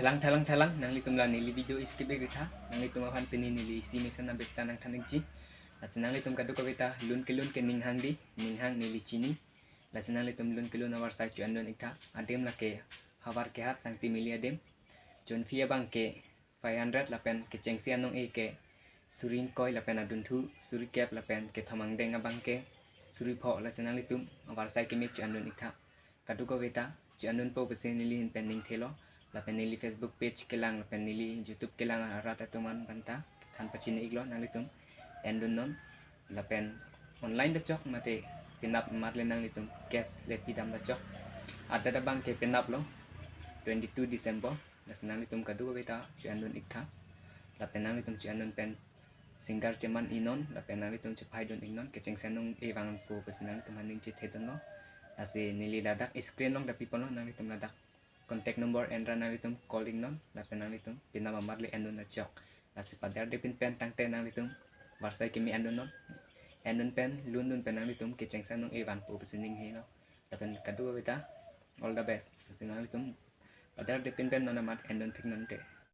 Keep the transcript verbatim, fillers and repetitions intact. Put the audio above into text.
Lang thalang thalang, nanglitum la neli video skip ik-ik tha, nanglitum aphan pini neli isi mesen abirta nangthan ikji. Lasi nanglitum kadokave ta lun kelun ke ning hangdi, ning hang neli chini. Lasi nanglitum lun kelun avarsai cho-endun ik tha, adim lake Havar Kehat Sangti Mili adim. Chonphi abang ke five hundred lapen kechengsi anong-e ke suri ingkoi lapen adunthu suri kep lapen kethom angdeng abang ke suri pho. Lasi nanglitum avarsai keme cho-endun ik tha. Kadokave ta cho-endunpo pusi neli ahin pen ning thelo. Lapen neli Facebook page kelang lapen neli YouTube kelang arat atum aphan ta than pachini iklo, nanglitum endun non. Lapen online ta chok mate penap amat le nanglitum cash le pidam ta chok. Adate abang ke penap lo, twenty-two December. Lasi nanglitum kadokave ta cho-endun ik tha. Lapen nanglitum cho-endun pen singer cheman ik non, lapen nanglitum chephaidun ik non, kechengsi anong-e vangpo pusi nanglitum aphan ning chethedunlo. Lasi neli ladak screen along ta piponlo, nanglitum ladak contact number enra nanglitum call ik non, lapen nanglitum penap amat le endun ta chok. Lasi paderde pinpen tangte nanglitum varsai keme endun non. Endun pen lundun pen nanglitum kechengsi anong-e vanpo pusi ning helo. Lapen kadokave ta all the best. Lasi nanglitum paderde pinpen non amat endun thik non te.